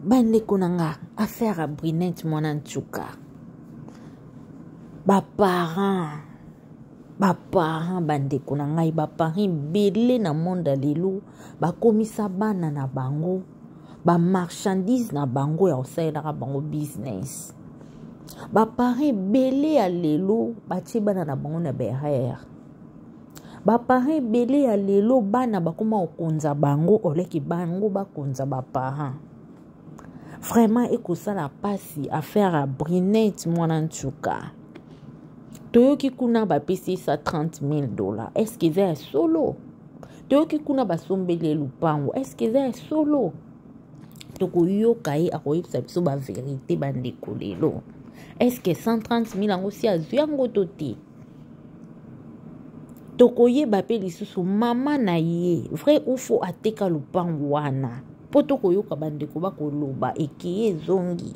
Bandeko na nga, affaire ya Brinette mwana nsuka. Ba parents, ba parents bandeko na ngai, ba parents ebele na monde ya lelo bakomisa bana na bango ba marchandise na bango ya kosalelaka bango business. Ba parents ebele ya lelo batie bana na bango na ba erreur. Ba parents ebele ya lelo bana bakoma kokonza bango oleki bango bakonza ba parents. Vraiment ekosala pasi affaire ya Brinette mwana nsuka. Toyoki kuna bapesi ye 130 000 dollars. Est-ce que eza ya solo? Toyoki kuna basombeli ye lupango. Est-ce que eza ya solo? Tokoyoka ye akoyebisa biso ba verité bandeko lelo. Est-ce que 130 000 yango si azwi yango to te? Tokoyeba mpe lisusu mama na ye vrai ou faux ateka lupango wana mpo tokoyoka bandeko bakoloba ekeye ezongi.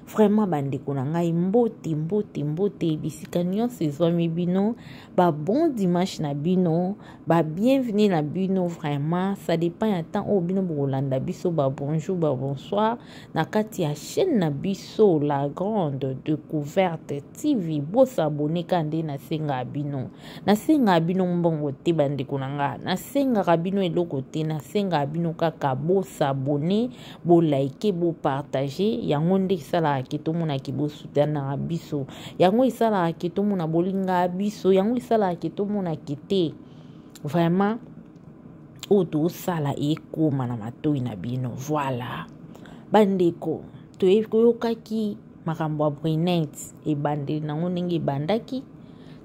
Vraiment bandeko na ngai, mbote mbote mbote bisika nyonso ezwami bino, ba bon dimanche na bino, ba bienvenue na bino. Vraiment ça dépend ya temps oyo bino bokolanda biso, ba bonjour ba bonsoir na kati ya chaîne na biso la grande découverte TV. Bosabone ka nde nasengaka bino, nasengaka bino mbongo te bandeko na nga, nasengaka bino eloko te, nasengaka bino kaka bosabone, bolike, bopartage. Yango nde esalaka ke tomonaki bosutanaka biso, yango esalaka ke tomona bolingaka biso, yango esalaka ke tomonaki te vraiment oyo tosala ekóma na matoi na bino. Voilà bandeko, toyokaki makambo ya Brinette ebandeli nango ndenge ebandaki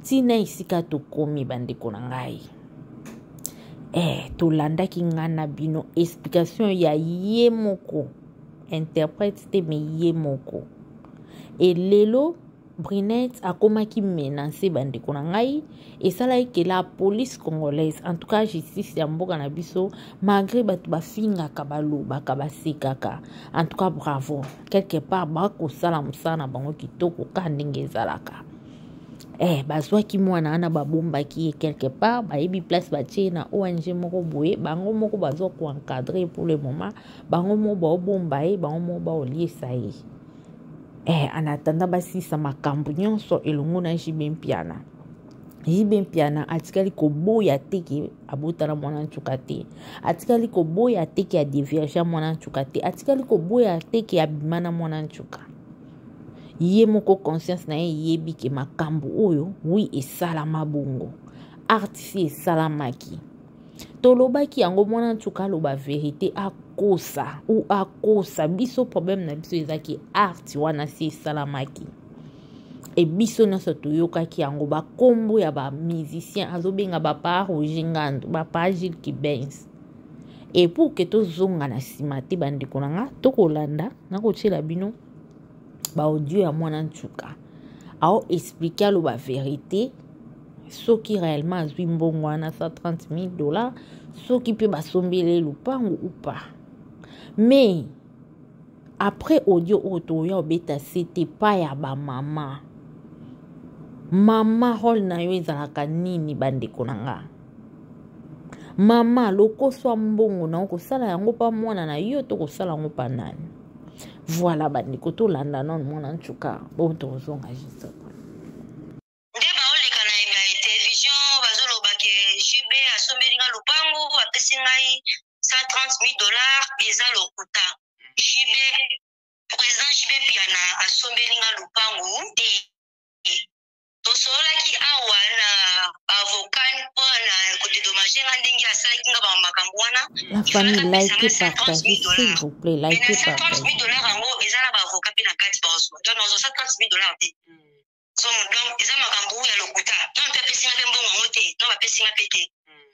ntina esika tokomi bandeko na ngai. Tolandaki ngai na bino explication ya ye moko, interprète te me ye moko. E lelo Brinette akomaki menacé bandeko na ngai, esalaki ke la police congolaise, en tout cas justice ya mboka na biso, malgré bato bafingaka, balobaka, basekaka, en tout cas bravo, quelque part bakosala mosala na bango kitoko ka ndenge ezalaka. Bazwaki mwana wana, babombaki ye quelque part, bayebi place batie na ONG moko boye, bango moko bazwa koencadre pour le moment, bango moko baobomba ye, bango moko baoliesa ye. En attendant basisa makambo nyonso elongo na JB Mpiana. JB Mpiana atikali koboya te ke abotana mwana nsuka te, atikali koboya te ke adevierge mwana nsuka te, atikali koboya te ke abima na mwana nsuka. Ye moko conscience na ye eyebi ke makambo oyo wi esalama bongo, artisi esalamaki. Tolobaki yango, mwana nsuka aloba verité, akosa ou akosa biso. Problème na biso ezaki art wana si esalamaki, e biso nyonso toyokaki yango. Bakombo ya ba musicien azobenga bapa Roger Ngandu, bapa Gilles Kibens. E pour ke tozonga na nsima te bandeko na nga, tokolanda nakotiela bino ba audio ya mwana nsuka ao explique, aloba verité soki réellement azwi mbongo wana 130 000 dollars, soki mpe basombeli lupango ou pas. Mais après audio oyo toya obeta sete pa ya bamama, mama role na yo ezalaka nini bandeko na nga? Mama lokoswa mbongo na yo kosala yango pa mwana na yo to kosala yango pa nani? Voilà bandeko, tolanda nano mwana nsuka, bon tozonga juste après. Nde baoleka na television bazoloba ke JB asombeli nga lupangu, apesi ngai 130 000 dollars, eza lokuta. JB, président JB Mpiana asombeli nga lupangu te. Tosololaki awa na avocat mpo na kodedommage nga ndenge asalaki nga ba makambo wana. La famille, likez, partagez, s'il vous plaît, likez, partagez. 130 000 dollars yango eza na ba avocat mpe na kati bazwa. Donc nazwa 130 000 dollars te. Donc eza makambo ya lokuta. Non mpe apesi nga mpe mbongo yango te, non bapesi nga mpe te.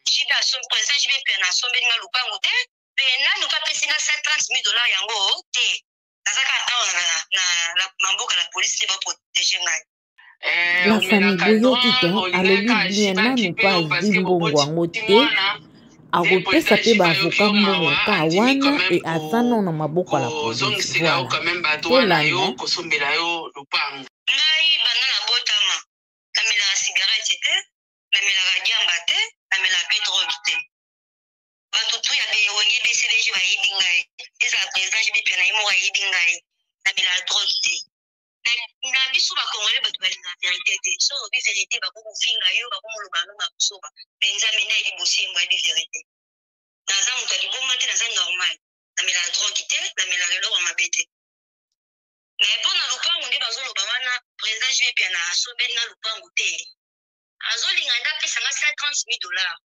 JB asombi, président JB Mpiana asombeli nga lupangu te, mpe nanu mpe apesi nga 130 000 dollars yango te. Naza kaka awa na mboka na polise te baprotege ngai. La famille, boyoki te, alobi bien nanu mpe azwi mbongo yango te, akopesa mpe baavoka mbongo ka wana e aza nano na maboko ya la police. Voilà, tolanda. Ngai banda nabotama namelaka cigarette te, namelaka diamba te, namelaka mpe drogue te. Bato tout ya Wenge BCBG bayebi ngai. Ezala président JB Mpiana ye moko ayebi ngai. Namelaka drogue te. Na biso ba Congolais bato balingaka verite te. Soki olobi verite bako kofinga yo, bako moloba no mabusoba. Mais Nzambe nde ayebi bosembo, ayebi verite. Naza moto ya liboma te, naza normal. Namelaka drogue te, namelaka eloko ya mabe te. Mais mpo na lupangu nde bazoloba wana, président JB Mpiana asombeli nga lupangu te. Azolinga nde apesa nga 130 000 dollars.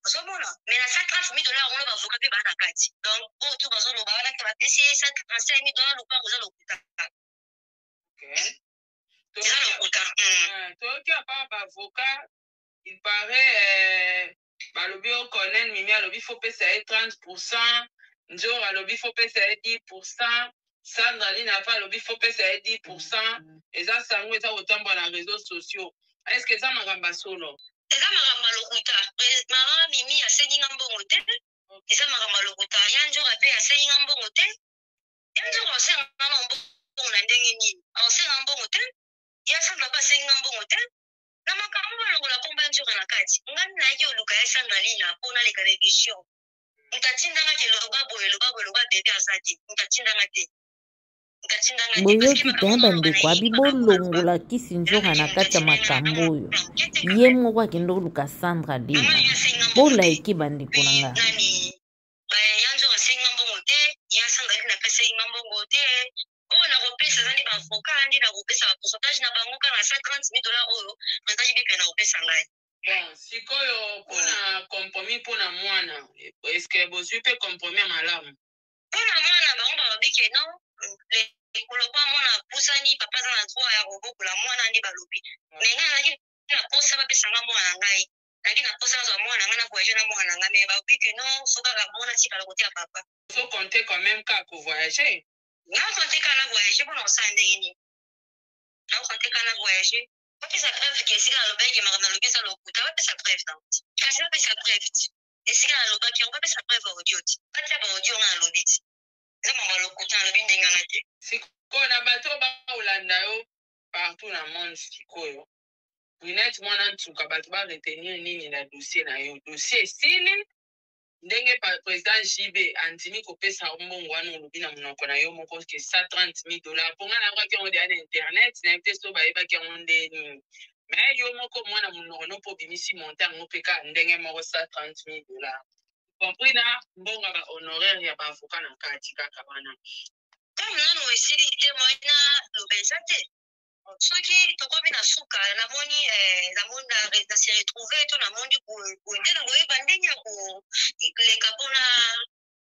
Ozomona? Mais na 130 000 dollars wana ba avocat pe ba na kati. Donc oyo tout bazoloba wana ke bapesi ye 135 000 dollars lupango eza lokuta. Okay. Eza lokuta. Toyoki apa ba avocat il paraît balobi o Colonel Mimi alobi faut pesa ye 30%, Nzora alobi faut pesa ye 10%, Sandra Lina pe alobi faut pesa ye 10%. Eza sango eza kotambola na réseaux sociaux. Est-ce que eza makambo ya solo? Eza makambo ya lokuta. Mama Mimi asengi nga mbongo te. Eza makambo ya lokuta. Ya Nzora pe asengi nga mbongo te. Ya Nzora asenga nga na mbongo na ndenge nini? Asenga mbongo te. Ya Sandra pe asengi nga mbongo te. Na makambo balongola kombo ya Nzora na kati. Nga nayaki oluka ya Sandra Lina po naleka na émission. Moto atindanga ke loba boye, loba boye, loba bebe aza te. Moto atindanga te. Boyoki te bandeko abi bolongola kisi nzoka na kati ya makambo oyo ye moko akende koluka Sandra Lina bolaiki bandeko na nga. Oyo nakopesa eza nde baavocat nde nakopesa ba pourcentage na bango kaka na 130 000 dollars oyo président JB mpe nakopesa ngai. Bon, sikoyo mpona compromis mpona mwana, est-ce que bozwi mpe compromis ya malamu? Mpona mwana bango balobi ke non, lekolo kwa mwana apusani, papa aza na droit ya kobokola mwana nde balobi. Mais ngai nazalaki na posa bapesa nga mwana na ngai, nazalaki na posa nazwa mwana na ngai na voyage na mwana na ngai, mais balobi ke non, soki kaka mwana atikala kote ya papa. Ozo compter quand même kaka ko voyager? Na compter kaka na voyager mpona kosala ndenge nini? Na compter kaka na voyager. Bapesa preuve ke esika nalobaki makambo nalobi eza lokuta, bapesa preuve nango. Kasi bapesa preuve ti. Esika nalobaki yango bapesa preuve audio ti. Batia ba audio nga nalobi ti. Eza makambo ya lokuta nalobi ndenge wana te. Sikoyo na bato oyo bakolanda yo partout na monde sikoyo, Brunette mwana nsuka, bato ba retenir nini na dossier na yo? Dossier esili ndenge président JB andimi kopesa yo mbongo wana, olobi na monoko na yo moko ke 130 000 dollars. Mpo ngai nayokaki yango deya na internet, nayebi te so bayebaki yango nde nini, mais yo moko mwana monoko no mpo obimisi montant yango mpe kaka ndenge moko 130 000 dollars, compris na mbongo ya ba honoraire ya ba avocat na kati kaka wana. Comme nanu esili te, moyen na loba eza te. Soki tokomi na suka, namoni namoni na se retrouver to namoni boye nde nakoyeba ndenge ya koleka mpona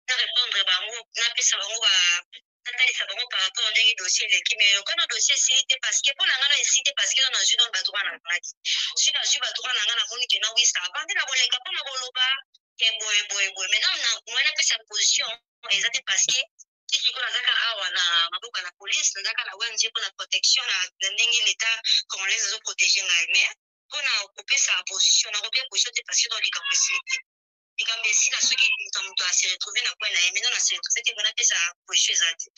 na répondre bango, napesa bango ba natalisa bango par rapport ndenge dossier eleki. Mais lokana dossier esili te, parce que mpo na ngai na esili te, parce que na nazwi nano badroit na ngai te. Soki nazwi badroit na ngai, namoni ke nawisa avant nde nakoleka mpo na koloba ke boye boye boye. Mais nano moyen napesa position eza te, parce que ti sikoyo nazaka awa na maboko ya la police, nazaka na ONG mpona protection na ndenge l'état congolais azoprotege ngai. Mais mpona kopesa position, nakopesa position te, parce que dans likambo esili te. Likambo esila soki moto ya moto ase retrouve na coin na ye. Maintenant na se retrouve te, mpona apesa position eza te.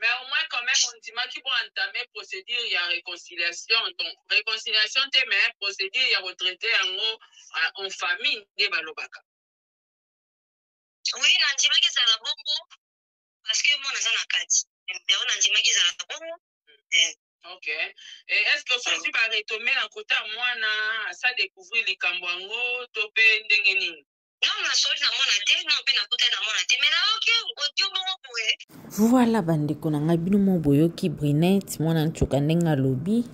Mais au moins quand même ondimaki bo entamer procédure ya réconciliation, donc réconciliation te, mais procédure ya kotraite yango en famille nde balobaka. Oui, nandimaki ezala bongo parce que mwana aza na kati, yango nandimaki ezala bongo. Ok, et est ce que soki baretombe na kota ya mwana asa découvrir likambo yango to mpe ndenge nini? Non, nasoli na mwana te, non mpe nakutani na mwana te, mais nayoki audio moko boye. Voilà bandeko na ngai, bino mo boyoki Brunette mwana nsuka ndenge alobi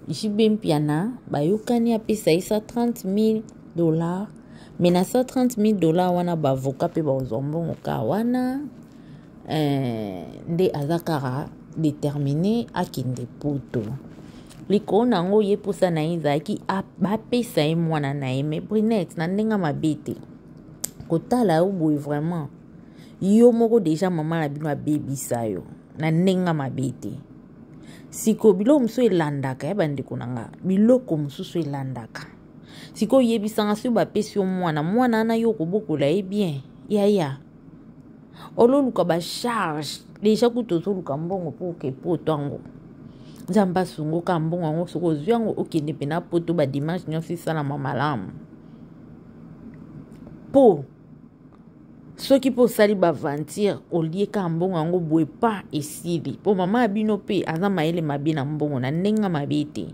JB Mpiana bayokani apesa ye 130 000 dollars, mais na 130 000 dollars wana baavocat mpe bakozwa mbongo ka wana. Nde aza kaka déterminé akende poto likolo na yango, ye mposa na ye ezalaki bapesa ye mwana na ye. Mais Brunette, na ndenge mabe te, kotala yo boye vraiment, yo moko deja mama na bino abebisa yo na ndenge mabe te. Sikoyo biloko mosusu elandaka ya bandeko na nga, biloko mosusu elandaka. Sikoyo oyebisanga, soki bapesi yo mwana, mwana wana yo okobokola ye bien? Yaya, ololuka bacharge deja, kutu ozoluka mbongo mpo oke poto yango. Nzambe asungoka mbongo yango, soki ozwi yango okende mpena poto, badimanche nyonso esalama malamu mpo Soki mpe osali baaventure, olie kaka mbongo yango boye pa esili. Mpo mama ya bino mpe aza mayele mabe na mbongo na ndenge mabe te.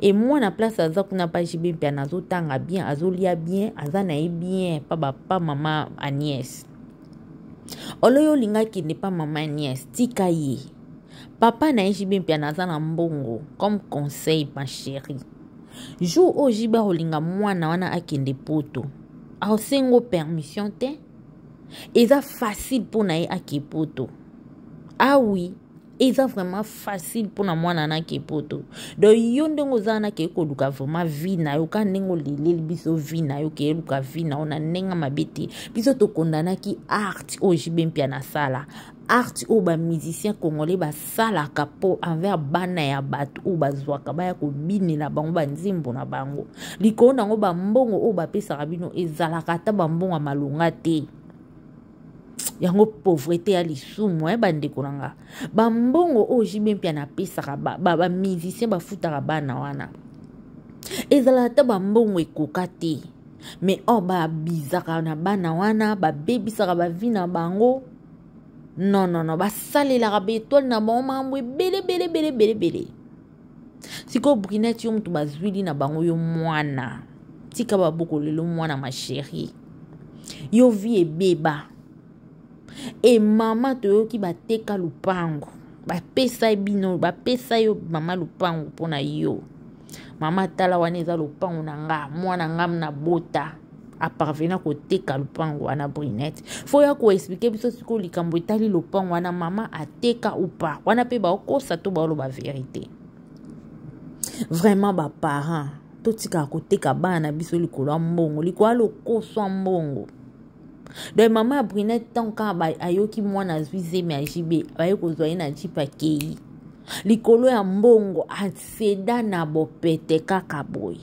E mwana place aza kuna pa JB Mpiana, azotanga bien, azolia bien, aza na ye bien pa bapa mama Agnès. Oloyo olinga akende pa mama Agnès, tika ye. Papa na ye JB Mpiana aza na mbongo, comme conseil ma chérie. Jour oyo JB akolinga mwana wana akende poto, akosengo permission te. Eza facile mpo na ye ake poto. Ah oui, eza vraiment facile mpona mwana na ake poto. Donc yo ndenge oza wana, kei koluka vraiment vie na yo, kaka ndenge oleleli biso vie na yo, kei luka vie na yo na ndenge mabe te. Biso tokondanaki art oyo JB Mpiana asala, art oyo bamusicien congolais basalaka mpo envers bana ya bato oyo bazwaka baya kobinela bango banzembo na bango. Likolo nango, bambongo oyo bapesaka bino ezalaka ata bambongo ya malonga te. Yango pauvreté ya lisumu. Bandeko na nga, bambongo oyo JB Mpiana apesaka bamusicien, ba bafutaka bana wana, ezalaka ata bambongo ekoka te. Mais or babizaka na bana wana, babebisaka bavie na bango. Non, non, non, basalelaka baétoile na bango makambo ebele ebele ebele ebele ebele. Sikoyo Brinette, yo moto bazwili na bango yo mwana, tika baboko lelo. Mwana ma chérie, yo vie ebeba. E mama, toyoki bateka lupango, bapesa bino, bapesa yo mama lupango mpona yo. Mama, tala, wana eza lopango na nga, mwana nga na bota aparvenir koteka lupango wana. Brinette, fo ya koexpliquer biso sikoyo likambo etali lopango wana. Mama ateka upa wana mpe baokosa to baoloba vérité? Vraiment, baparent, totikaka koteka bana na biso likolo ya mbongo, likolo ya lokoso ya mbongo. Donc mama ya Brinette, ntango kaka ayoki mwana azwi zemi ya JB, baye kozwa ye na jeep, akei likolo ya mbongo, aseda na bopete kaka boye.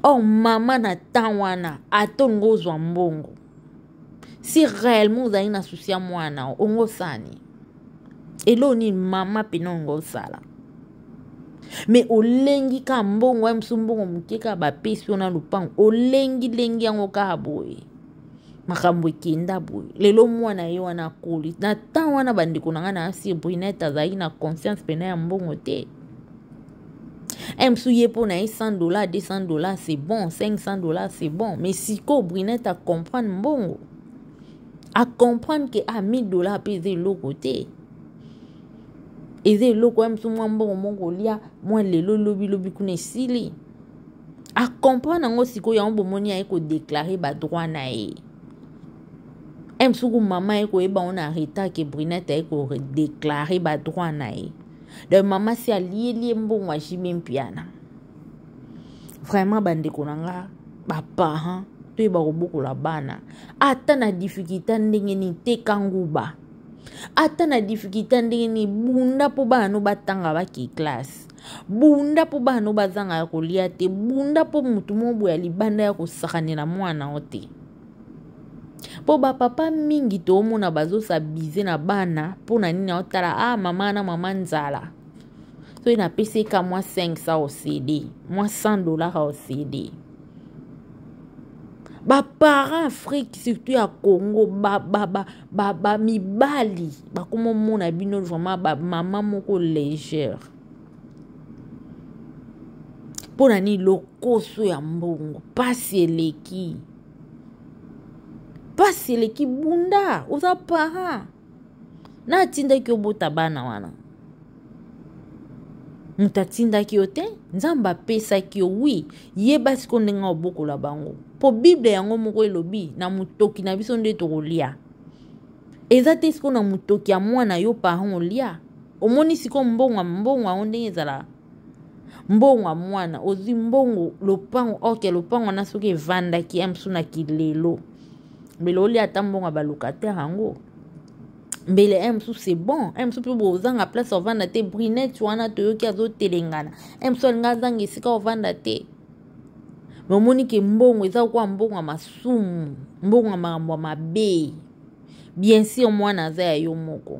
Or mama, na temps wana, ata olingi ozwa mbongo, si réellement ozali na souci ya mwana, ongo osani eloo nini? Mama pene ongo osala, mais olengi kaka mbongo ya mosu, mbongo moke kaka bapesi yo na lopango, olengilengi yango kaka boye, makambo ekenda boye. Lelo mwana ye wana akoli. Na temps wana, bandeko na ngai, na asi Brinette azalaki na conscience pena ya mbongo te. Mosu ye mpo na ye 100 $, 200 $, c'est bon, 500 $, c'est bon. Mais sikoyo Brinette acomprendre mbongo, acomprendre ke ah, 1000 $ mpe eza eloko te, eza eloko ya mosu, mwa mbongo moko kolia mwa lelo, lobilobi kuna esili. Acomprendre yango sikoyo. Yango bomoni aye kodéclarer badroit na ye. Mosuku mama aye koyeba ngo na retard ke Brinette aye kodéclarer badroit na ye. Donc mama si alieli ye mbongo ya JB Mpiana. Vraiment, bandeko na nga, baparent, toyeba kobokola bana ata na difficulté ndenge nini. Teka nguba ata na difficulté ndenge nini, bunda mpo bana no batanga, bake classe. Bunda mpo bana no bazanga ya kolia te. Bunda mpo motu moko boye ya libanda ya kosakanela mwana o te. Mpo bapapa mingi toomona bazosabize na bana. Mpo na nini? Aotala: ah, mama na mama nzala, soki napesi eka mwa 500 ocd, mwa 100 $ ocd. Baparent Afrique, surtout ya Congo, bamibali bakomomona bino vraiment bamama moko légère. Mpo na nini? Lokoso ya mbongo, pasi eleki, pasi eleki. Bunda, oza parent na atindaki obota bana wana, moto atindaki yo te, Nzambe apesaki yo. Wi, yeba sikoyo ndenge obokola bango, mpo Bible yango moko elobi na motoki na biso nde tokolia. Eza te sikoyo na motoki ya mwana yo parent olia. Omoni sikoyo mbongo, mbongo yango ndenge ezala, mbongo ya mwana ozwi, mbongo lopango. Ok, lopango wana soki evandaki ya mosu na kilelo, mbele olia ata mbongo ya balocataire yango, mbele un mosusu c'est bon. Un mosusu mpe bozanga place ovanda te. Brinette wana toyoki azotelengana, un mosusu alingi azanga esika ovanda te. Mais omoni ke mbongo eza kokoa mbongo ya masumu, mbongo ya makambo ya mabe. Bien sûr, mwana aza ya yo moko.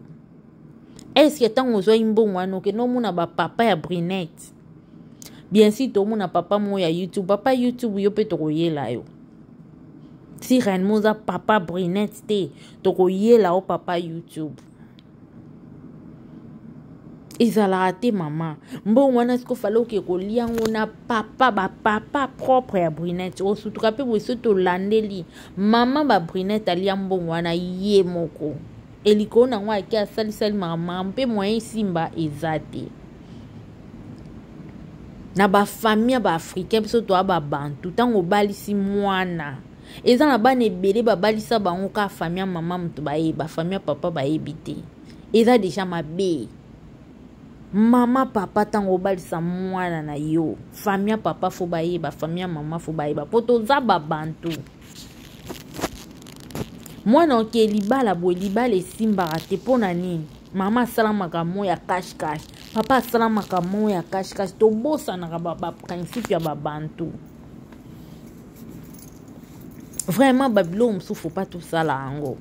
Est-ce ntango ozwai mbongo wana, okende omona bapapa ya Brinette? Bien sûr, tomona papa moko ya YouTube. Papa YouTube, yo mpe tokoyela yo. Si réellement oza papa Brinette te, tokoyela o papa YouTube. Ezalaka te mama. Mbongo wana siko fale oke kolia yango na papa, ba papa propre ya Brinette. Osutuka pe boye soki tolandeli mama ba Brinette alia mbongo wana ye moko. Elikolo nango ake asalisali makambo mpe moyen esimba eza te. Na ba famille ya ba africain biso toa ba bantu, ntango obalisi mwana eza na bana ebele babalisa bango kaka famille ya mama moto bayeba, famille ya papa bayebi te. Eza deja mabe. Mama papa ntango obalisa mwana na yo, famille ya papa fo bayeba, famille ya mama fo bayeba, po toza ba bantu. Mwana oke libala boye, libala esimbaka te mpo na nini? Mama asala makambo ya cash cash, papa asala makambo ya cash cash. Tobosanaka ba principe ya babantu. Vraiment babiloko mosusu faut pas tosala yango.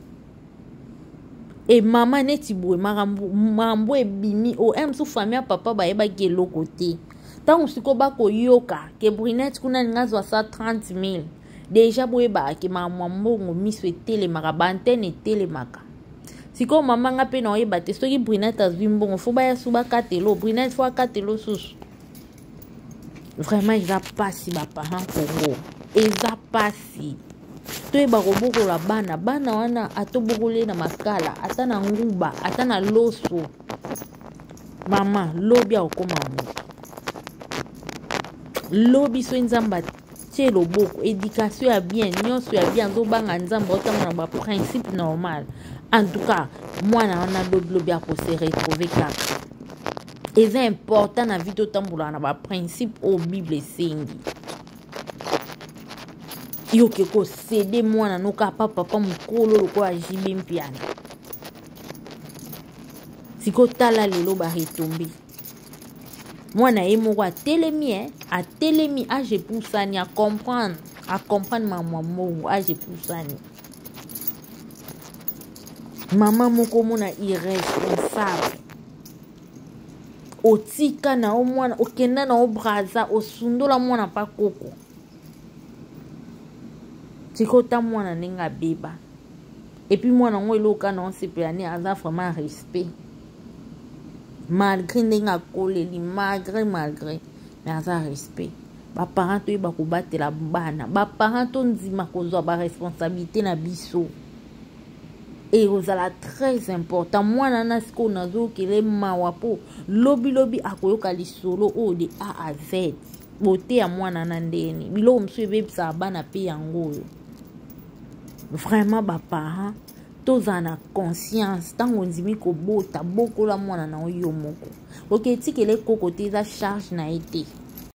E mama neti boye makambo ebimi o mosusu famille ya papa bayebaki eloko te. Ntango sikoyo bakoyoka ke Brinette kuna alingi azwa 130 000, deja boyebaka ke makambo ya mbongo miso etelemaka, ba antenne etelemaka. Sikoyo mama nga mpe na oyeba te soki Brinette azwi mbongo fo baya su bakatelo Brinette, fo akatelo susu. Vraiment eza pasi ba parents Congo, eza pasi. Toyeba kobokola bana, bana wana atobokole na makala, ata na nguba, ata na loso. Mama lobi akokoma moto. Lobi so nzambe atie loboko, éducation ya bien, nyonso ya bien, azobanga nzambe, otanga na ba principe normal. En tout cas mwana wana lobi lobi akose retrouver kaka. Eza important na vie totambolaka na ba principe oyo Bible esengi. Yo ke kosede mwana noka pa papa mokolo lokola JB Mpiana. Siko tala lelo ba retombe. Mwana ye moko atelemi, atelemi age epusani, a comprendre, a comprendre mama mbongo age epusani. Mama moko mona irresponsable. Otika na o mwana, okenda na o braza, osundola mwana pa koko. Siko ta mwana ndenge abeba. Et puis mwana ngo eloka na osepela ne aza vraiment respect. Malgré ndenge akoleli, malgré, mais aza respect. Ba parents toyeba kobatela bana, ba parents tondima kozwa ba responsabilité na biso. Et ozala très important. Mwana na siko nazokele mawa po lobi lobi akoyoka lisolo oyo de A à Z. Beauté ya mwana na ndeni. Biloko mosusu ebebisaka bana pe yango oyo. Vraiment ba parents tozala na conscience ntango ondimi kobota, bokola mwana na yo moko. Oke etikele koko te, eza charge na ye te.